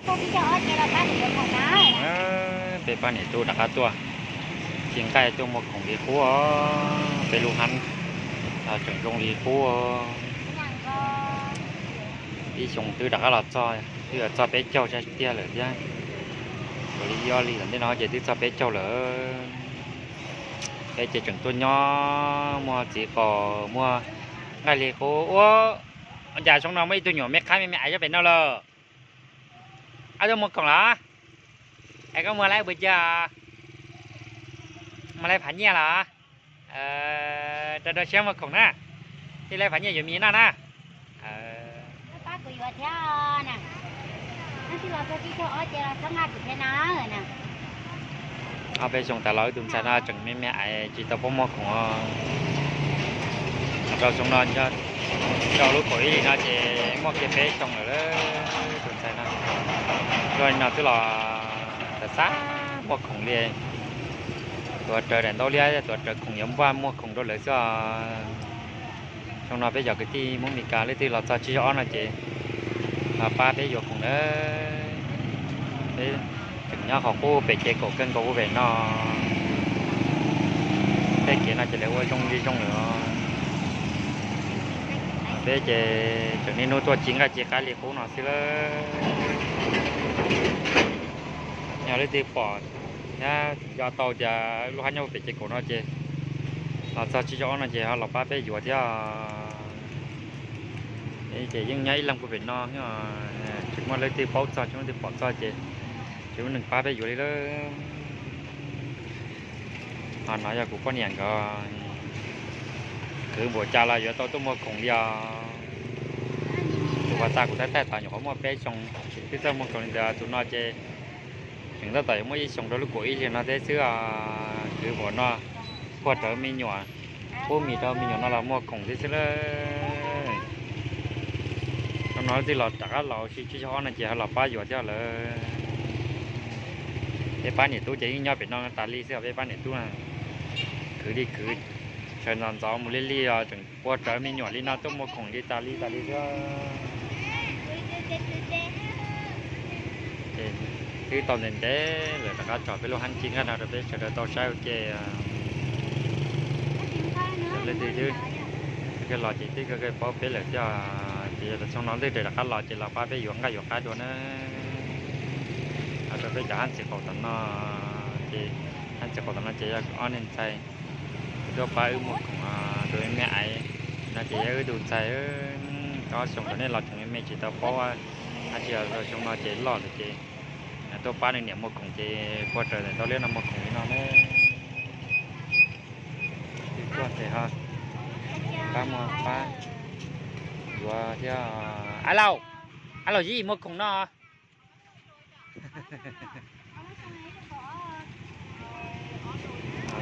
Peb pab niam tub rov qab tuaj ci nqaij tuaj muag khoom li qub os. Peb lub hab tseem zoo li qub. Ib xyoo twb rov qab los txog, twb yuav txog peb caug tiag lawm thiab. Ua li yog li ntawm ntej no ces twb txog peb caug lawm. Peb ces tseem tuaj nyob muag txiv qaub muag nqaij li qub ua. Ua cas xyoo no muaj ib tug nyuam me qhab me me aiv nyob pem no lawm? Ab, tuaj muag khoom los? Es koj muag laib pes tsawg? Muag laib phav nyiaj los? Rau rau siab muag khoom na, thiaj laib phav nyiaj yuav me noj na. Ob peb xyoo tas los wb tus ntxhais no tseem me me aiv tsis tau paub muag khoom os. Rau xyoo no, rau lub kaum ib hlis no ces muaj kiag peb xyoo lawm tus ntxhais no. Zoo li no twb los xav xav muag khoom li. Tuav rawv daim ntaub liab, tuav rawv khoom yuav npaj muag khoom rau lawv xwb os. Xyoo no peb cov kwv tij Hmoob Mes Kas leej twg los txog tsib caug ob no ces los pab peb yuav khoom nawb. Peb tseem nyob qhov qub pem ces kaum kawg nkaus ua pem no. Tej kev no ces lawv ua zoo li zoo lawm os. Peb ces tseem niaj hnub tuaj ci nqaij ci qaib li qub no xwb lawm. Yog leej twg pom thiab nco tau tias lub hab nyob pem ces kaum no ces los txog tsib caug ob no ces ho los pab peb yuav thiab. Ces yeej nyob ib leeg puag pem no, tsis muaj leej twg paub txog, tsis muaj leej twg pom txog ces tsis muaj neeg pab peb yuav li lawm. Ho no yog kuv poj niam nkawd, khwv npaum cas los yuav tau tuaj muag khoom li os. Tus uas tag kuv thaij thaij tod nyuam qhuav muaj peb xyoo, twb txawj muag khoom li ntawd, tus no ces tseem tab tom yuav muaj ib xyoos rau lub kaum ib hlis no thiab xwb os. Khwv npaum no, puag rawv me nyuam, pub mis rau me nyuam no los muag khoom thiab xwb lawm. Xyoo no leej twg los rov qab los ua si tsib caug ob no ces ho los pab yuav thiab lawm. Peb pab niam tub ces yeej nyob pem no tas li xwb os, peb pab niam tub na. Khwv li khwv, sawv ntxov ntxov mus li li os, tseem puag rawv me nyuam li no tuaj muag khoom li tas li tas li xwb. Ces twb tau ntev ntev lawm rov qab tso peb lub hab ci nqaij no rau peb sawv daws tau saib ua ke. Leej twg twb los ces twb kawg kawg paub peb lawm thiab. Ces yog xyoo no leej twg rov qab los ces los pab peb yuav nqaij yuav qaib dua na. Rau peb cov hab ntxiv qaum tom no, ces hab ntxiv qaum tom no ces yog ob niag ntxhais tuaj pab wb muag khoom, tus me me aiv no ces yog wb tus ntxhais. Ob xyoo tom nej los tseem me me tsis tau paub, tab sis xyoo no ces loj lawm ces tuaj pab nws niam muag khoom ces puag rawv daim ntaub liab no muag khoom li no na. Twb tuaj ces ho pab muag pab yuav thiab. A lauj, a lauj, yim muag khoom no.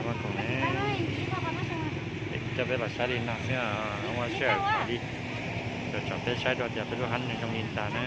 Muag khoom ne, coj peb los saib li no xwb, muaj sij hawm kom li, tsom peb saib dua tias peb lub hab zoo li ntag na.